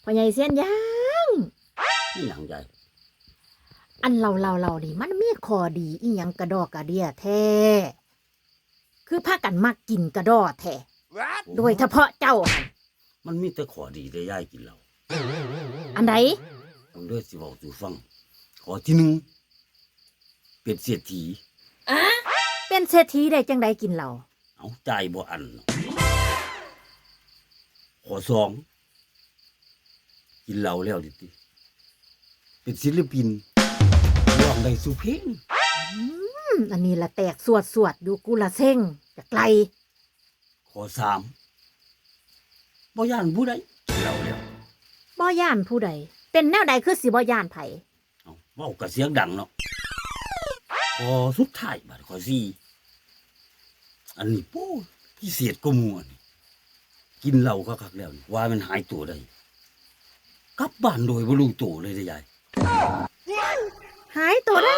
ພໍ່ໃຫຍ່ຊຽນຢາງ ອີຫຍັງຍາຍ? ອັນເຫຼົ້າໆໆນີ້ ມັນມີຂໍ້ດີອີຫຍັງກະດໍກະເດຍແທ້? ຄືພາກັນມັກກິນກະດໍແທ້ ໂດຍສະເພາະເຈົ້າຫັ້ນ. ມັນມີແຕ່ຂໍ້ດີເດ້ຍາຍ ກິນເຫຼົ້າ. ອັນໃດ? ເອົາເດີ ຊິເວົ້າສູ່ຟັງ. ຂໍ້ທີໜຶ່ງ ເປັນເສດຖີ. ເປັນເສດຖີໄດ້ຈັ່ງໃດກິນເຫຼົ້າ? ເອົ້າ ຈ່າຍບໍ່ອັ້ນເນາະ. ຂໍ້ສອງ ກິນເຫຼົ້າແລ້ວນີ້ຕິ ເປັນສິນລະປິນ ຮ້ອງໄດ້ສູ່ເພງ. ອືມ ອັນນີ້ລະແຕກສວດໆຢູ່ ກູລະເຊັງ ຈັກໄລ. ຂໍ້ສາມ ບໍ່ຢ້ານຜູ້ໃດ ກິນເຫຼົ້າແລ້ວ. ບໍ່ຢ້ານຜູ້ໃດ? ເປັນແນວໃດຄືຊິບໍ່ຢ້ານໃຜ? ເອົ້າ ເວົ້າກະສຽງດັງເນາະ. ຂໍ້ສຸດທ້າຍບາດ ຂໍ້ສີ່ ອັນນີ້ ໂອ້ຍ ພິເສດກວ່າໝູ່ ອັນນີ້ ກິນເຫຼົ້າຄັກໆແລ້ວນີ້ ວ່າແມ່ນຫາຍໂຕໄດ້ ກັບບ້ານໂດຍບໍ່ຮູ້ໂຕເລີຍເດ້ຍາຍ. ຫາຍໂຕໄດ້?